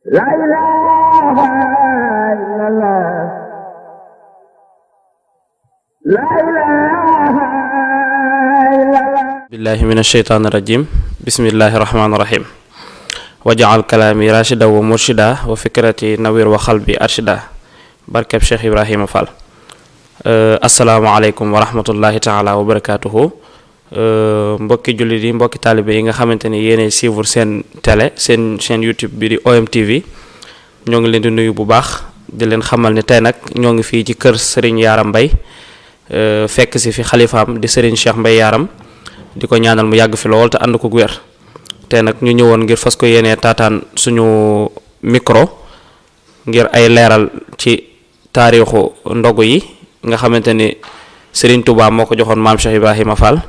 La ilaha illallah. La ilaha illallah. billahi min asheytaani rajim. bismillahi rahmaani rahim. wajaal kalaami rachida wa murshida wa fikrati nawir wa xalbi arshida. barkeb Cheikh Ibrahima Fall. asalaamaaleykum wa rahmatullahi taala wa barakaatuhu. mbokki jullit yi mbokki taalibe yi nga xamante ni yéenay suivre seen télé seen chaîne YouTube bi di OMTV ñoo ngi leen di nuyu bu baax di leen xamal ne tey nag ñoo ngi fii ci kër Serigne Yaram Mbaye fekk si fi xalifaam di Serigne Cheikh Mbaye Yaram di ko ñaanal mu yàgg fi lool te ànd ko wér. tey nag ñu ñëwoon ngir fas ko yéenee taataan suñu micro ngir ay leeral ci taarixu ndogu yi nga xamante ni Serigne Touba moo ko joxoon maam Cheikh Ibrahima Fall.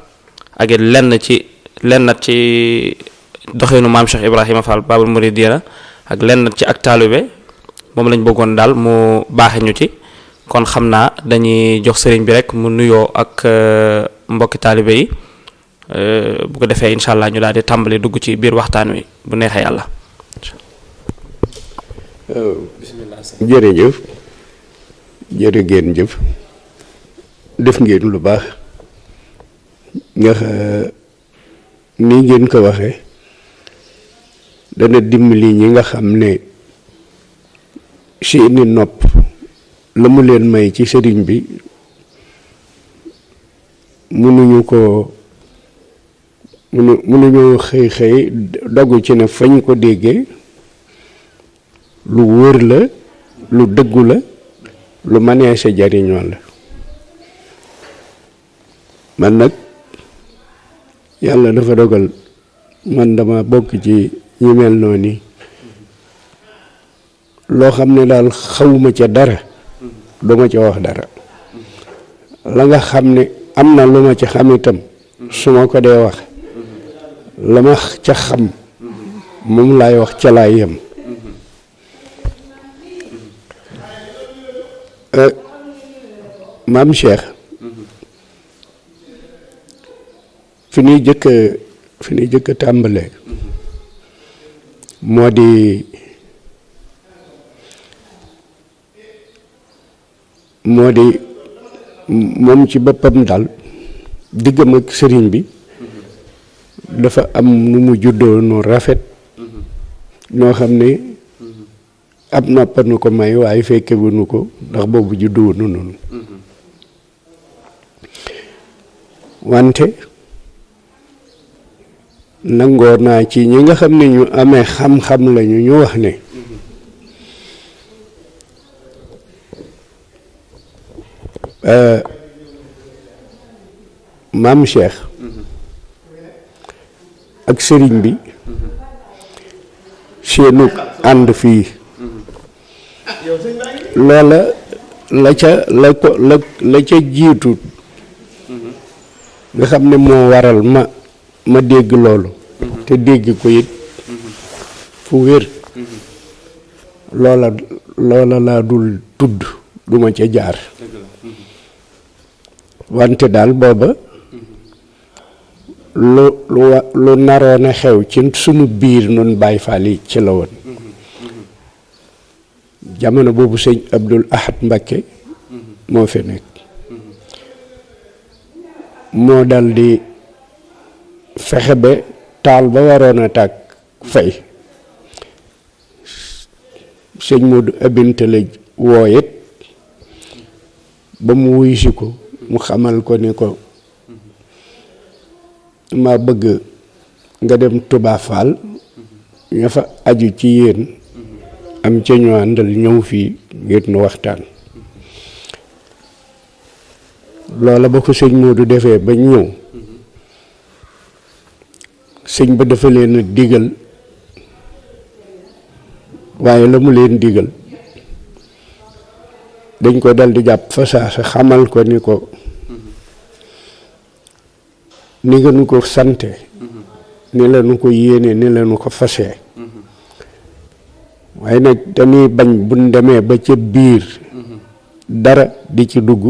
ak lenn ci doxinu maam Cheikh Ibrahima Fall Babul Mouridiyya ak lenn ci ak taalibe moom lañ bëggoon daal mu baaxe ñu ci kon xam naa dañuy jox sëriñ bi rek mu nuyoo ak mbokki taalibe yi bu ko defee incha allah ñu daal di tàmbali dugg ci biir waxtaan wi bu neexee yàlla. jërëjëf jërë ngeen jëf def ngeen lu baax. nga ni ngeen ko waxee dana dimbali ñi nga xam ne seeni nopp la mu leen may ci sëriñ bi mënuñu xëy dogu ci ne fañ ko déggee lu wóor la lu dëggu la lu mënee sa jariñoo la man nag yàlla dafa dogal man dama bokk ci ñi mel noonu loo xam ne daal xawuma ca dara duma ca wax dara la nga xam ne am na lu ma ca xam itam su ma ko dee wax la ma ca xam moom laay wax ca laay yem maam Cheikh fi ñuy jëkk a tàmbalee moo di moom ci boppam daal diggam ak sëriñ bi dafa am nu mu juddoo nu rafet ñoo xam ne ab noppanu ko may waaye fekke wuñu ko ndax boobu juddu wuñu noonu wante nangoo naa ci ñi nga xam ne ñu amee xam-xam lañu ñu wax ne maam Cheikh ak sëriñ bi seenu ànd fii loola la ca jiitu nga xam ne moo waral ma dégg loolu te dégg ko it fu wér loola laa dul tudd duma ca jaar wante daal booba lu naroon a xew ci sunu biir nun Baay Faal yi ci la woon jamono boobu sëñ Abdul Ahad Mbakke moo fi nekk moo dal di fexe ba taal ba waroon a tàkk fay sëñ Moodu Abinte la wooyet ba mu wuy si ko mu xamal ko ni ko ma bëgg nga dem Touba Fall ña fa aju ci yéen am ca ñu àndal ñëw fii ngir nu waxtaan loola ba ko sëñ Moodu defee ba ñëw sëñ ba dafa leen a digal waaye la mu leen digal dañ ko dal di jàpp fa saasa xamal ko ni ko ni nga nu ko sante ni la nu ko yéene ni la nu ko fasee waaye nag dañuy bañ buñ demee ba ca biir dara di ci dugg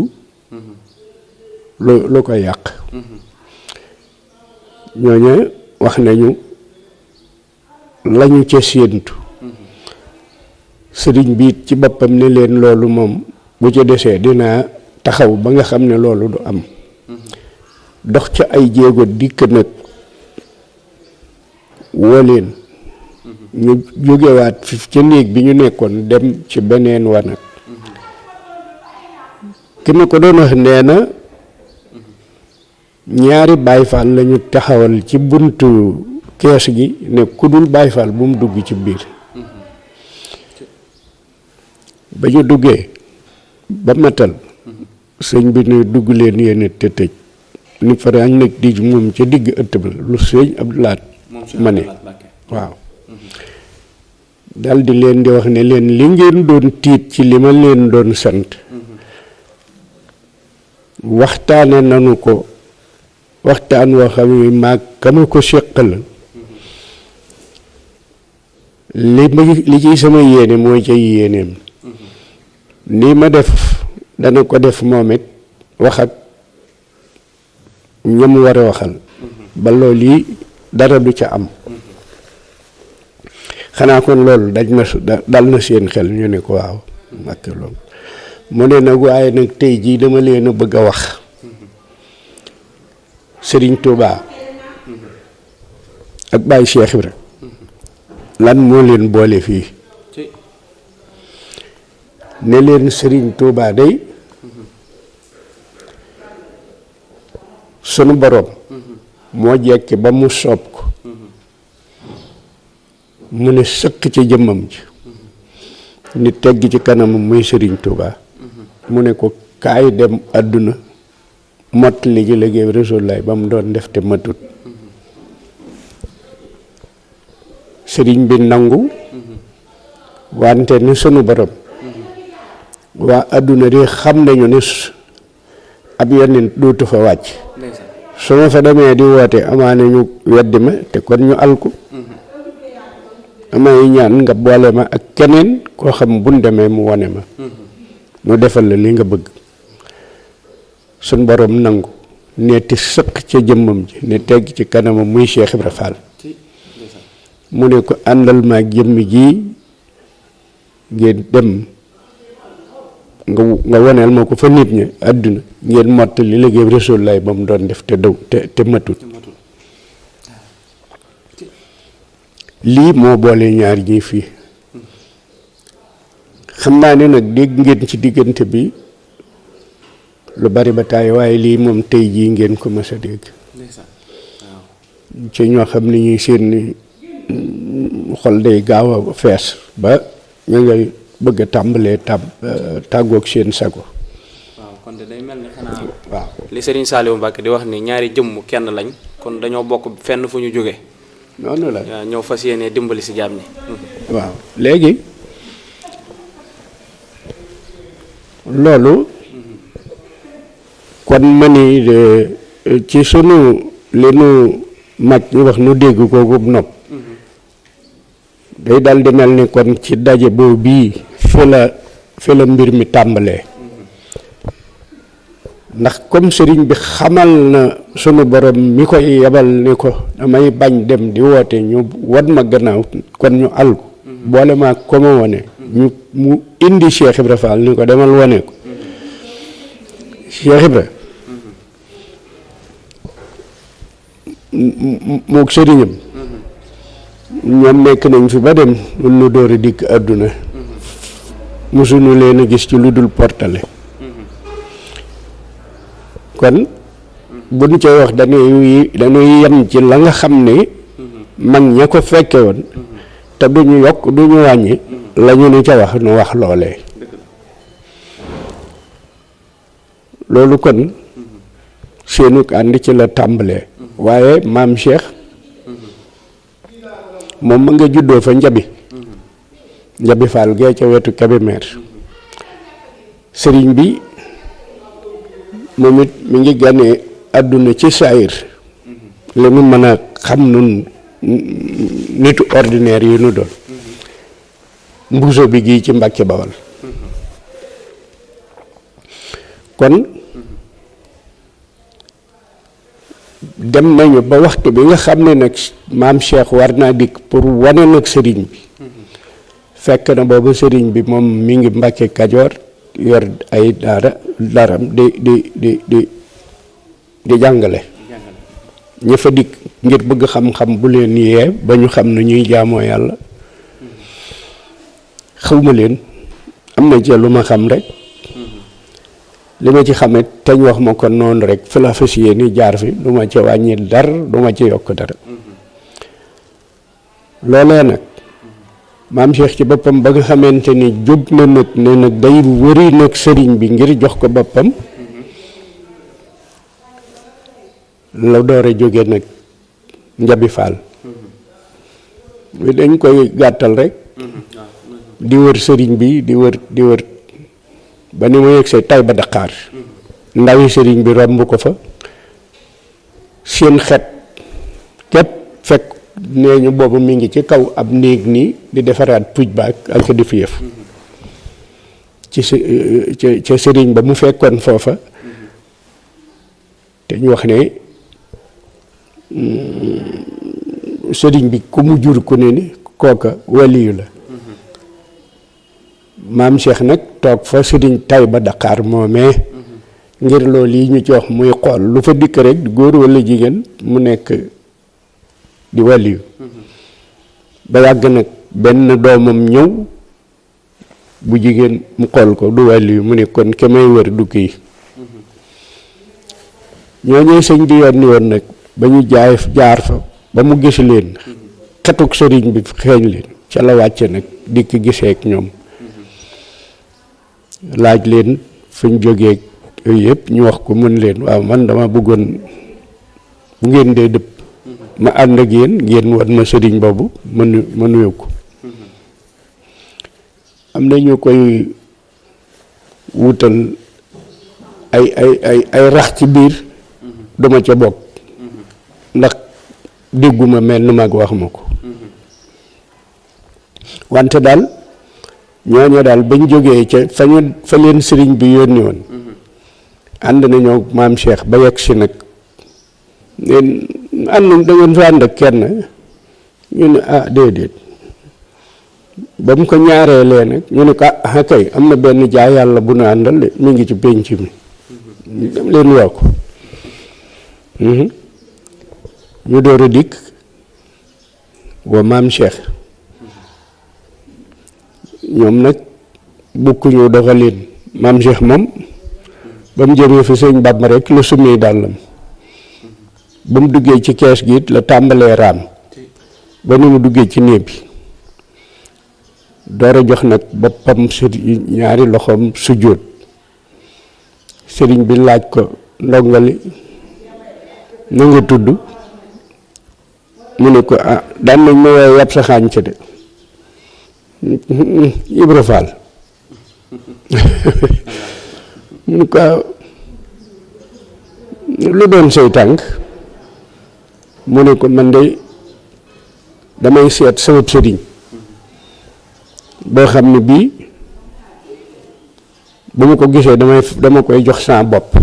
lu ko yàq ñooñu wax nañu lañu ca séentu sëriñ bi ci boppam ne leen loolu moom bu ci desee dinaa taxaw ba nga xam ne loolu du am dox ca ay jéego dikk nag woo leen ñu jógewaat fi ca néeg bi ñu nekkoon dem ci beneen wanag ki ma ko doon wax nee na ñaari Baay Faal lañu taxawal ci buntu kees gi ne ku dul Baay Faal bu mu dugg ci biir ba ñu duggee ba matal sëñ bi ne dugg leen yéen te tëj ni faraañ nag di moom ca digg ëtt ba lu sëñ Abdou Lahad ma ne waaw dal di leen di wax ne leen li ngeen doon tiit ci li ma leen doon sant waxtaane nanu ko waxtaan woo xam ne maag kama ko séqal li ciy sama yéene mooy ca yéeneem nii ma def dana ko def moom it wax ak ñam war a waxal ba loolu yi dara du ca am xanaa kon loolu dal na seen xel ñu ne ko waaw ak loolu mu ne nag waaye nag tey jii dama leen a bëgg a wax Sëriñ Tuubaa ak Baay Cheikh Ibra lan moo leen boole fii ne leen Sëriñ Tuubaa day sunu boroom moo jekki ba mu soob ko mu ne sëkk ci jëmmam ji ni tegg ci kanamam muy Sëriñ Tuubaa mu ne ko kaay dem àdduna mottali ji liggéey Rasulullaay ba mu doon def te matut sëriñ bi nangu wante ni sunu borom waa àdduna de xam nañu ne ab yonent dootu fa wàcc su ma fa demee di woote amaana ñu weddi ma te kon ñu alku damay ñaan nga boole ma ak keneen koo xam buñ demee mu wone ma mu defal la li nga bëgg suñ borom nangu neeti sëq ca jëmmam ji ne tegg ci kanamam muy Cheikh Ibra Fall mu ne ko àndal ma ak jëmmi ji ngeen dem nga woneel ma ko fa nit ñi àdduna ngeen mottali liggéey Rasulullaay ba mu doon def te matut lii moo boole ñaar ñi fii xam naa ne nag dégg ngeen ci diggante bi lu bari ba taay waaye lii moom tey jii ngeen ko mës a dégg ci ñoo xam ne ñuy seen xol day gaaw a fees ba ñu ngay bëgg a tàmbalee tàggoog seen sago waaw kon de day mel ni xanaa waaw li Serigne Saliou Mbacke di wax ni ñaari jëmm kenn lañ kon dañoo bokk fenn fu ñu jóge noonu la waaw ñëw fas yéene dimbali si jaam ñi waaw léegi loolu kon ma ni ci sunu li nu mag ñu wax nu dégg kooku nopp day dal di mel ni kon ci daje boobu bii fi la mbir mi tàmbalee ndax comme sëriñ bi xamal na sunu borom mi koy yebal ni ko damay bañ dem di woote ñu wan ma gannaaw kon ñu alku boole maa ko ma wone mu indi Cheikh Ibra Fall ni ko demal wone ko Cheikh Ibra mook sëriñam ñoom nekk nañ fi ba dem mun nu door a dikk àdduna mosuñu leen a gis ci lu dul portale kon bu ñu cay wax dañuy yem ci la nga xam ne mag ña ko fekke woon te duñu yokk duñu wàññi la ñu ni ca wax nu wax loolee loolu kon seenu ànd ci la tàmbalee waaye maam Cheikh moom ma nga juddoo fa Njabi Fall gee ca wetu Kébémer sëriñ bi moom it mi ngi ganee àdduna ci saayir li nu mën a xam nun nitu ordinaire yi nu doon mbuuso bi gii ci Mbàkke Bawal kon dem nañu ba waxtu bi nga xam ne nag maam Cheikh war naa dikk pour wane nag sëriñ bi fekk na boobu sëriñ bi moom mi ngi Mbàkke Kajoor yor ay daram di jàngale ña fa dikk ngir bëgg xam-xam bu leen yee ba ñu xam ne ñuy jaamoo yàlla. xawma leen am na ci lu ma xam rek li ma ci xamee teñ wax ma ko noonu rek fi la fas yéene jaar fi du ma ci wàññi dara du ma ci yokk dara loolee nag maam Cheikh ci boppam ba nga xamante ni jóg na nag ne nag day wëri nag sëriñ bi ngir jox ko boppam la door a jóge nag Njabi Faal dañ koy gàttal rek di wër sëriñ bi di wër ba ni mu yegsee Tayba Dakar ndawi sëriñ bi romb ko fa seen xet képp fekk nee ñu boobu mi ngi ci kaw ab néeg nii di defaraat puj baak ak di fi yëf ca sëriñ ba mu fekkoon foofa te ñu wax ne sëriñ bi ku mu jur ku ne ni kooka waliyu la maam Cheikh nag toog fa sëriñ Tayba Dakar moomee ngir loolu yi ñu ci wax muy xool lu fa dikk rek góor walla jigéen mu nekk di waliyu ba yàgg nag benn doomam ñëw bu jigéen mu xool ko du waliyu mu ne kon ke may wër du kii ñooñee sëñ bi yónni woon nag ba ñu jaar fa ba mu gis leen xetuk sëriñ bi xeeñ leen ca la wàcce nag dikk gisee ak ñoom laaj leen fuñ jógee yooyu yëpp ñu wax ko mën leen waaw man dama bëggoon bu ngeen dee dëpp ma ànd ak yéen ngeen wan ma sëriñ boobu ma nuyu ko am na ñu koy wutal ay rax ci biir duma ca bokk ndax dégguma mel ni mag wax ma ko wante daal ñooñu daal bañ jógee ca fa leen sëriñ bi yónni woon ànd nañoo maam Cheikh ba yegg si nag neen ànd da ngeen fa ànd ak kenn ñu ne ah déedéet ba mu ko ñaareelee nag ñu ne ko ah kay am na benn jaay yàlla bu nu àndal de mi ngi ci pénc mi dem leen woo ko ñu door a dikk wa maam Cheikh ñoom nag bokkuñu doxalin maam Cheikh moom ba mu jëmee fi sëñ Bàmba rek la sumee dàllam ba mu duggee ci kees gi it la tàmbalee raam ba ni mu duggee ci néeg bi door a jox nag boppam sëriñ ñaari loxoom sujjóot sëriñ bi laaj ko ndongali na nga tudd mu ne ko ah daan nañ ma woowee yàpp sa xaañ ca de Ibra Faal mu ne ko lu doon say tànk mu ne ko man de damay seet sama sëriñ boo xam ne bii bu ma ko gisee dama koy jox sama bopp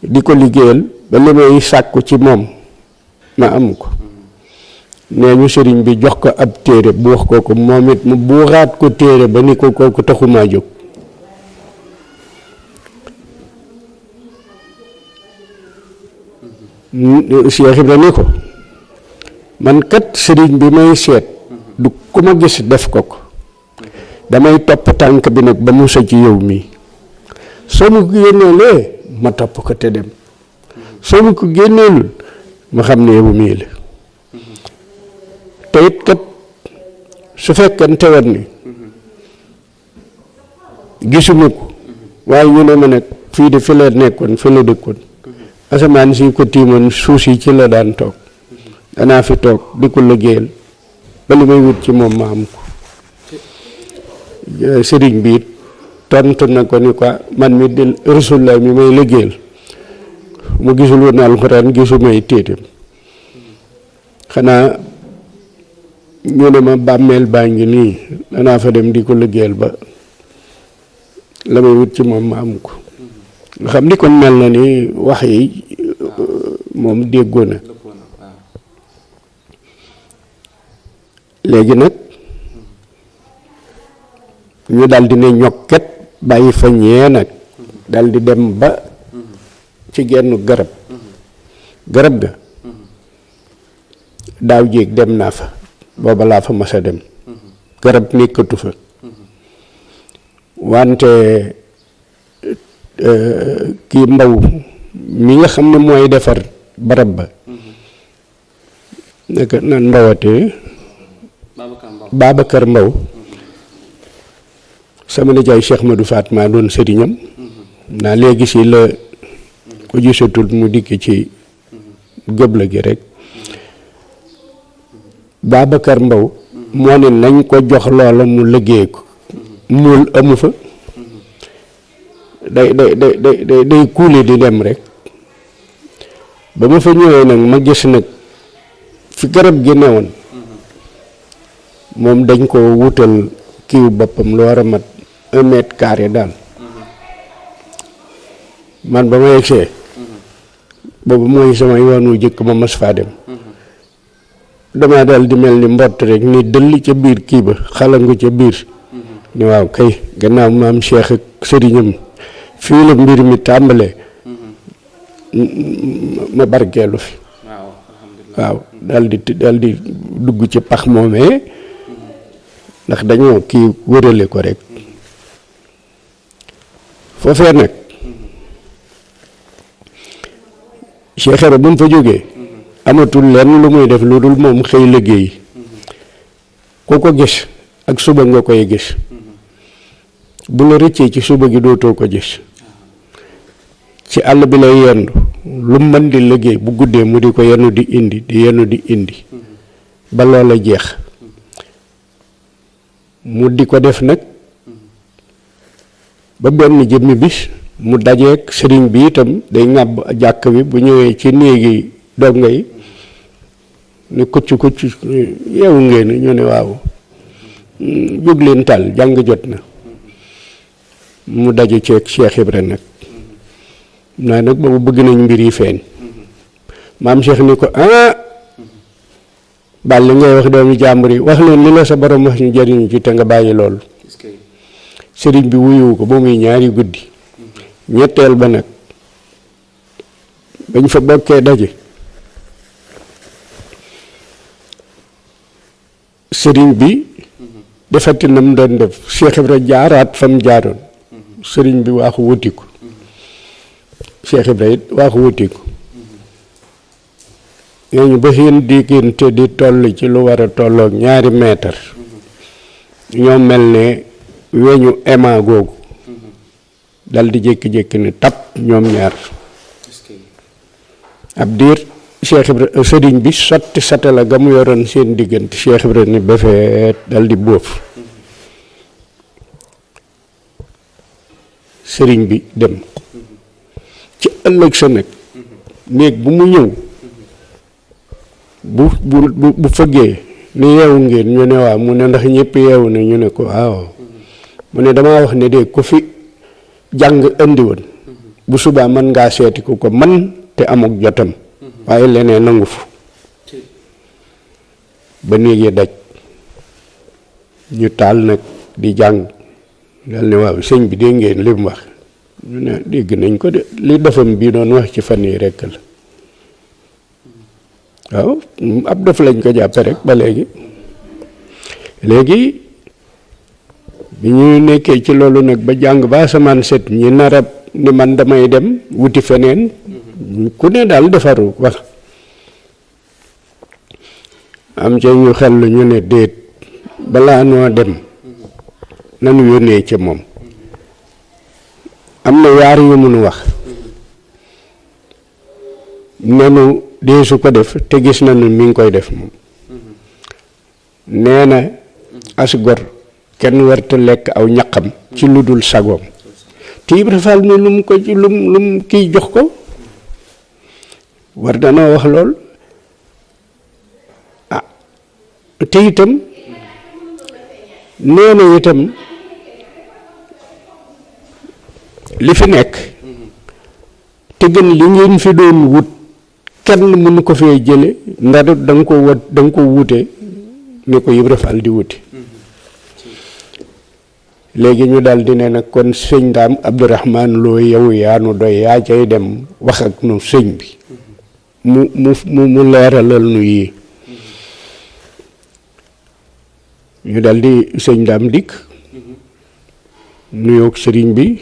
di ko liggéeyal ba li may sàkku ci moom ma am ko nee ñu sëriñ bi jox ko ab téere bu wax ko moom it mu buuxaat ko téere ba ni ko kooku taxumaa jóg Cheikh Ibra ne ko man kat sëriñ bi may seet du ku ma gis def ko damay topp tànk bi nag ba mu sa ci yow mii soo ma ko génneelee ma topp ko te dem soo ma ko génneelul ma xam ne yow mii la te it kat su fekkente woon ni gisuma ko waaye ñu ne ma nag fii de fi la nekkoon fi la dëkkoon asamaan si ko tiimoon suuf si ci la daan toog danaa fi toog di ko liggéeyal ba li may wut ci moom ma am ko sëriñ bi it tontu na ko ni ko man mi di Rasulullah mi may liggéeyal mu gisul woon alxuraan gisumay téetam xanaa ñu ne ma bàmmeel baa ngi nii danaa fa dem di ko liggéeyal ba la may wut ci moom ma am ko nga xam ni kon mel na ni wax yi moom déggoo na léegi nag ñu dal di ne ñokket bàyyi fa ñee nag dal di dem ba ci genn garab ga daaw jéeg dem naa fa booba laa fa mas a dem garab nekkatu fa wante kii Mbaw mi nga xam ne mooy defar barab ba naka nan Mbawatee Babacar Mbaw sama nijaay Cheikh Madou Fatma doon sëriñam naa léegi si la ko gisatul mu dikk ci gëbla gi rek Babacar Mbaw moo ne nañ ko jox loola mu liggéey ko muul amu fa day kuule di dem rek ba ma fa ñëwee nag ma gis nag fi garab gi newoon moom dañ ko wutal kiiw boppam lu war a mat 1 mètre carré daal man ba ma yegsee boobu mooy sama yoonu jëkk ma mas faa dem dama daal di mel ni mbott rek ni dëll ca biir kii ba xalangu ca biir ni waaw kay gannaaw maam Cheikh ak sëriñam fii la mbir mi tàmbalee ma barkeelu fi waaw daal di dugg ci pax moomee ndax dañoo kii wërale ko rek foofee nag Cheikh Ibra bu mu fa jógee amatul lenn lu muy def lu dul moom xëy liggéey ku ko gis ak suba nga koy gis bu la rëccee ci suba gi dootoo ko gis ci àll bi lay yendu lu mën di liggéey bu guddee mu di ko yenu di indi ba loola jeex mu di ko def nag ba benn jëmmi bis mu dajeek sëriñ bi itam day ŋàbb jàkk bi bu ñëwee ci néegi donga yi ne kucc yeewu ngeen ñu ne waaw jóg leen tal jàng jot na mu daje ceeg Cheikh Ibra nag naa nag boobu bëgg nañ mbir yi feeñ maam Cheikh ni ko bal li ngay wax doomi jàmbur yi wax leen li la sa borom wax ñu jariñu ci te nga bàyyi loolu sëriñ bi wuyuwu ko ba muy ñaari guddi ñetteel ba nag bañ fa bokkee daje sëriñ bi defati na mu doon def Cheikh Ibra jaaraat fa mu jaaroon sëriñ bi waaxu wutiku Cheikh Ibra it waaxu wutiku ñooñu ba seen diggante di toll ci lu war a tolloog 2 mètre ñoo mel ne weñu ema googu dal di jékki-jékki ni tap ñoom ñaar ab diir Cheikh Ibra sëriñ bi sotti satala ga mu yoroon seen diggante Cheikh Ibra ni befeet dal di bóof sëriñ bi dem ci ëllëg sa nag néeg bu mu ñëw bu fëggee ni yeewu ngeen ñu ne waaw mu ne ndax ñëpp yeewu na ñu ne ko waaw mu ne damaa wax ne de ku fi jàng andi woon bu subaa mën ngaa seeti ku ko man te amuk jotam waaye leneen nangu fu ba néeg yi daj ñu taal nag di jàng dal ne waaw sëñ bi dégg ngeen li mu wax ñu ne dégg nañ ko de li dofam bii doon wax ci fan yi rekk la waaw ab dof lañ ko jàppe rek ba léegi bi ñu nekkee ci loolu nag ba jàng ba asamaan set ñi narab ni man damay dem wuti feneen ku ne daal defaru wax am ca ñu xel ñu ne déet balaa noo dem nanu yónnee ca moom am na yaar yu mënu wax nenu dee su ko def te gis na nu mi ngi koy def moom nee na as gor kenn warta lekk aw ñaqam ci lu dul sagoom te Ibra Fall ne lu mu ko lu mu kiy jox ko war danoo wax lool te itam nee na itam li fi nekk te gën li ngeen fi doon wut kenn mënu ko fee jële ndax da nga ko wute ni ko Ibra Fall di wuti léegi ñu daal di ne nag kon sëñ Daam Abdourahmane Lo yow yaanu doy yaa cay dem wax ak nu sëñ bi mu leeralal nu yii ñu daal di sëñ Daam dikk nuyoog sëriñ bi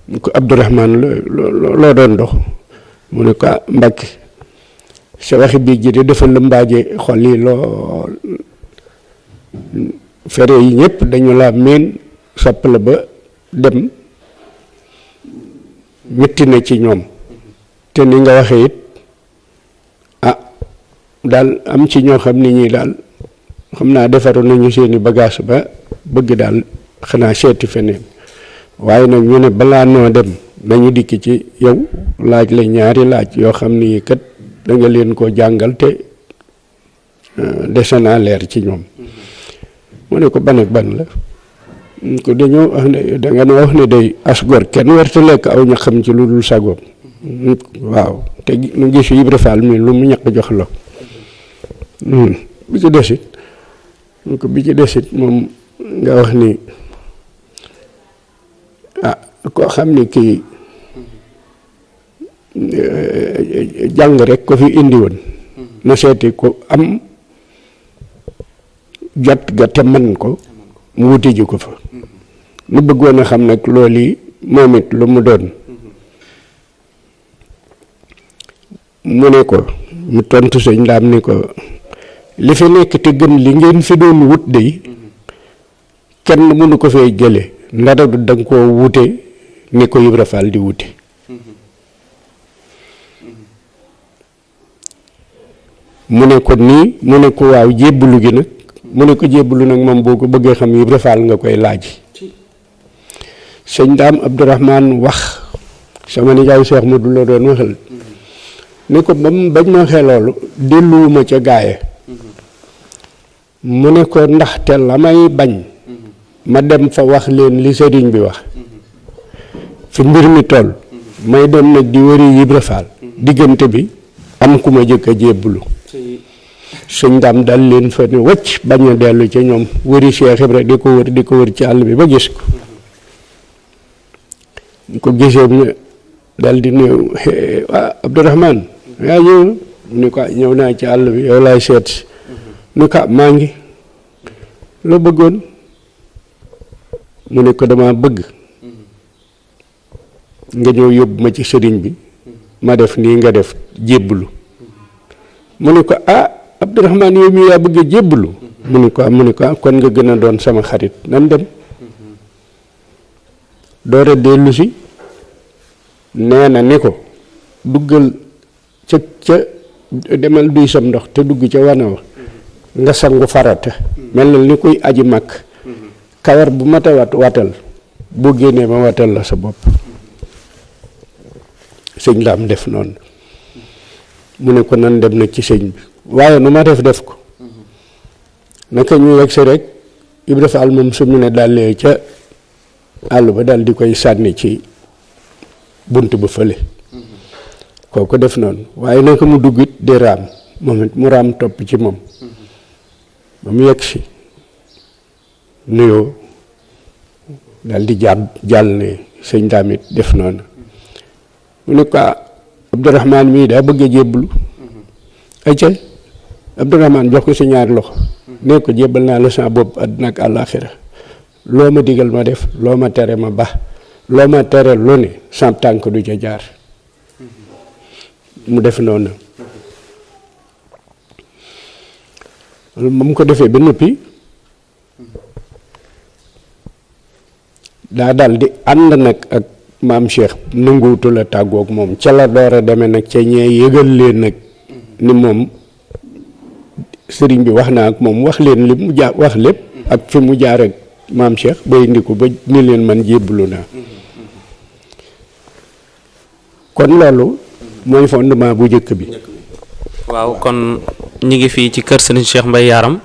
ñu ko Abdourahmane loo doon dox mu ne ko Mbàkke sa waxi biig ji de dafa lëmbaaje xol yi lool fere yi ñëpp dañu la meen sopp la ba dem metti na ci ñoom te ni nga waxee it daal am ci ñoo xam ni ñi daal xam naa defaru nañu seeni bagage ba bëgg daal xanaa seeti feneen waaye nag ñu ne balaa noo dem nañu dikk ci yow laaj la ñaari laaj yoo xam ni kat da nga leen ko jàngal te dese naa leer ci ñoom mu ne ko ban ak ban la ko dañoo wax ne da nga noo wax ne day asgor kenn warta lekk aw ñaxam ci lu dul sagoom waaw te nu gis Ibra Fall mi lu mu ñaq jox la bi ci desit mu ko bi ci desit moom nga wax ni koo xam ni kii jàng rek ko fi indi woon na seeti ko am jot ga te man ko mu wuti ji ko fa nu bëggoon a xam nag loolu yi moom it lu mu doon mu ne ko mu tontu sëñ Daam ni ko li fi nekk te gën li ngeen fi doon wut de kenn mënu ko fay jële ndara du danga koo wute ni ko Ibra Fall di wute mu ne ko nii mu ne ko waaw jébbalu gi nag mu ne ko jébbalu nag moom boo ko bëggee xam Ibra Fall nga koy laaj sëñ Daam Abdourahmane wax sama nijaay Cheikh Modou la doon waxal ni ko bañ ma waxee loolu delluwuma ca gaaye mu ne ko ndaxte la may bañ ma dem fa wax leen li sëriñ bi wax fi mbir mi toll may dem nag di wëri Ibra Fall diggante bi am ku ma jëkk a jébbalu sëñ Daam dal leen fa ne wacc bañ a dellu ca ñoom wëri Cheikh Ibra di ko wër ci àll bi ba gis ko ñu ko gisee mu dal di néew Abdourahmane yaa ñëw ni ko ñëw naa ci àll bi yow laay seet ni ko maa ngi loo bëggoon mu ne ko dama bëgg nga ñëw yóbbu ma ci sëriñ bi ma def nii nga def jébbalu mu ne ko Abdourahmane yow mi yaa bëgg a jébbalu mu ne ko kon nga gën a doon sama xarit nan dem door a dellu si nee na ni ko duggal ca demal duy sam ndox te dugg ca wana wa nga sangu farata mel na ni kuy aji màkk kawar bu mata watal boo génnee ma watal la sa bopp sëñ Daam def noonu mu ne ko nan dem nag ci sëñ bi waaye nu ma def ko naka ñu yegg si rek Ibra Fall moom su mu ne dalee ca àll ba daal di koy sànni ci bunt ba fële kooku def noonu waaye naka mu dugg it di raam moom it mu raam topp ci moom ba mu yegg si nuyoo daal di jàll ne sëñ Daam it def noonu mu ne ko Abdourahmane mii daa bëgg a jébbalu ayca Abdourahmane jox ko si ñaari loxo ne ko jébbal naa la sa bopp àddina ak àllaaxira loo ma digal ma def loo ma tere ma ba loo ma tere lu ne sam tànk du ca jaar mu def noonu ba mu ko defee ba noppi daa dal di ànd nag ak maam Cheikh nanguutu la tàggoog moom ca la door a demee nag ca ñee yëgal leen nag ni moom sëriñ bi wax naa ak moom wax leen li mu wax lépp ak fi mu jaar ak maam Cheikh bay indi ko ba ni leen man jébbalu naa kon loolu mooy fondement bu njëkk bi. waaw kon ñi ngi fii ci kër sëriñ Cheikh Mbaye Yaram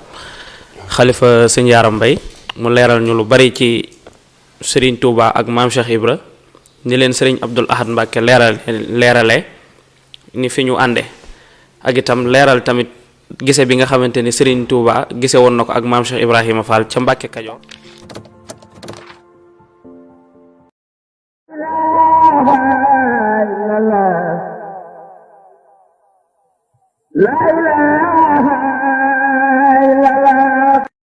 xalifa sëñ Yaram Mbaye mu leeral ñu lu bari ci sëriñ Touba ak maam Cheikh Ibra ni leen sëriñ Abdoul Ahad Mbacke leerale ni fi ñu ànde ak itam leeral tamit gise bi nga xamante ni sëriñ Touba gise woon na ko ak maam Cheikh Ibrahima Fall ca Mbacke Kajoor la ilaha